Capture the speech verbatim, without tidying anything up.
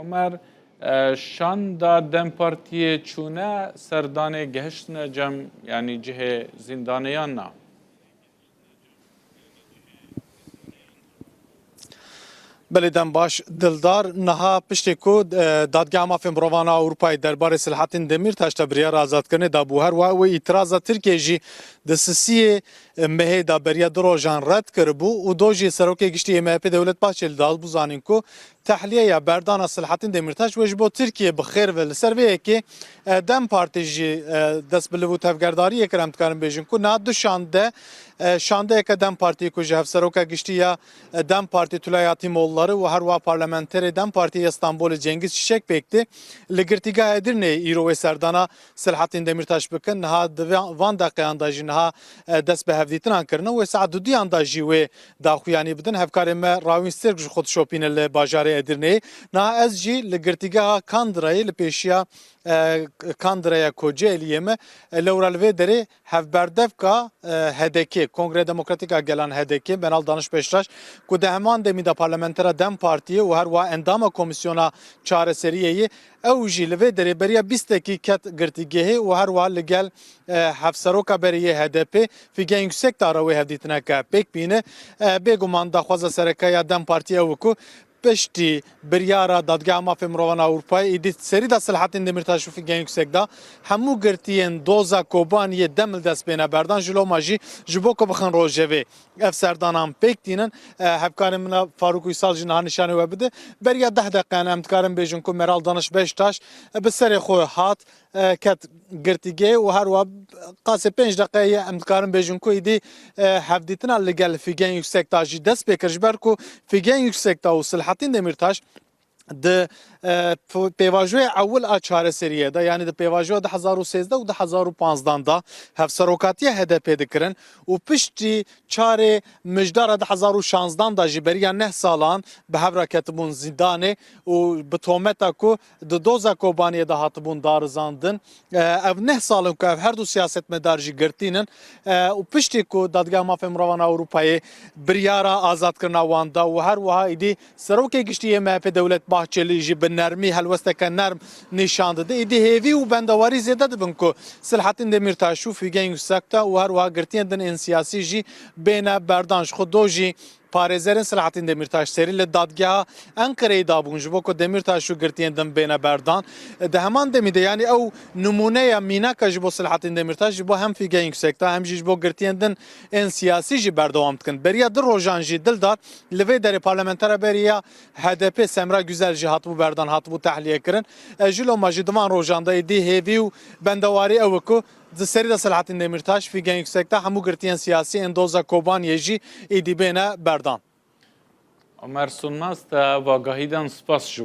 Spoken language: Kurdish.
Omer, e, şanda DEM Partiyê çûne ser danê gehiştine cem, yanî cihê zîndanê yan na? Belê, dem baş Dildar. Niha piştê ku, e, Dadgeha Mafên Mirovan a Ewropayê derbarê Selahattin Demîrtaş de biryara azadkirinê dabû, her wiha wê îtiraza Tirkiyê jî di sisiyê, e, mehê de beriya du rojan red kiribû û do jî Serokê Giştî yê M H P Dewlet Bahçelî de hatibû zanîn ku tehliyeya berdana Selahattin Demîrtaş wê ji bo Tirkiyê bi xêr ve. Li ser vê yekê, e, DEM Partî jî, e, dest bi liv û tevgerdariyê kir, em dikarin bêjin ku niha du şande, e, şandeyeke DEM Partî ku ji Hevseroka Giştî ya, e, DEM Partî Tülay Hatîmoğulları û her wiha parlamenterê DEM Partî yê Stenbolê Cengiz Çiçek pêk tê, li Girtîgeha Edirneyê îro wê serdana Selahattin Demîrtaş bikin. Niha di van, van deqeyan de jî niha, e, dest bi hevdîtinan kirine. Wê saet duduyan de jî wê daxuyanî bidin. Hevkarê me Rawîn Sirk ji xwe dişopîne li bajarê Edirneyê. Niha ez jî li Girtîgeha Kandirayê, li pêşiya, e, Kandiraya Kocaeliyê me, e, lewra li vê derê hevberdevka, e, H D K, Kongreya Demokratîk a Gelan, H D K, Meral Daniş Beştaş, ku di heman demî de parlamentera DEM Partiyê û her wiha endama Komîsyona Çareseriyê ye, ew jî li vê derê beriya bîstekî ket girtîgehê û her wiha li gel, e, hevseroka berê yê H D P Figen Yüksekdağ re wê hevdîtineke pêk bîne. E, bêguman daxwaza sereke ya DEM Partiyê ew e ku piştî biryara Dadgeha Mafê Mirovan a Ewropayê êdî serî de Selahattin Demîrtaş û Figen Yüksekdağ hemû girtiyên doza Kobaniyê dem li dest bêne berdan, ji loma jî ji bo ku bixin rojevê ev serdanan pêk tînin. E, hevkarê min a Farûk Uysal jî niha nîşanî we bide. Beriya deh deqeyan em dikarin bêjin ku Meral Daniş Beştaş, e, bi serê xwe hat, e, ket girtîgehê û her wiha qasê pênc deqe ye em dikarin bêjin ku êdî, e, hevdîtina li gel Figen Yüksekdağ jî dest pê kir, ji ber ku Figen Yüksekdağ û Selahattin Demîrtaş di, e, p-, pêvajoya ewil a çareseriyê de, yanî di pêvajoya du hezar û sêzdeh û du hezar û panzdan de hevserokatiya H D P dikirin û piştî çarê mijdara du hezar û şanzdan de jî beriya neh salan bi hev re ketibûn zîndanê û bi tometa ku di doza Kobaniyê de hatibûn darizandin. E, ev neh sal in ku ev her du siyasetmedar jî girtîn in. E, û piştî ku Dadgeha Mafê Mirovan a Ewropayê biryara azadkirina wan da û her wiha êdî Serokê Giştî yê M H P Dewlet Bahçelî jî bi nermî helwesteke nerm nîşan dide, êdî hêvî û bendewarî zêde dibin ku Selahattin Demîrtaş û Figen Yüksekdağ û her wiha girtiyên din ên siyasî jî bêne berdan. Ji xwe do jî parêzerên Selahattin Demîrtaş serî li dadgeha Enqereyê dabûn ji bo ku Demîrtaş û girtiyên din bêne berdan. Di heman demî de, yanî ew nimûneya mînak e ji bo Selahattin Demîrtaş, ji bo hem Figen Yüksekdağ hem jî ji bo girtiyên din ên siyasî jî berdewam dikin. Beriya du rojan jî Dildar li vê derê parlamentera berê ya H D P Semra Güzel jî hatibû berdan, hatibû tehliye kirin. E, ji loma jî di van rojan de êdî hêvî û bendewarî ew e ku di serî de Selahattin Demîrtaş, Figen Yüksekdağ, hemû girtiyên siyasî ên doza Kobaniyê jî êdî bêne berdan. Omer Sunmaz, te vagahî dan, spas ji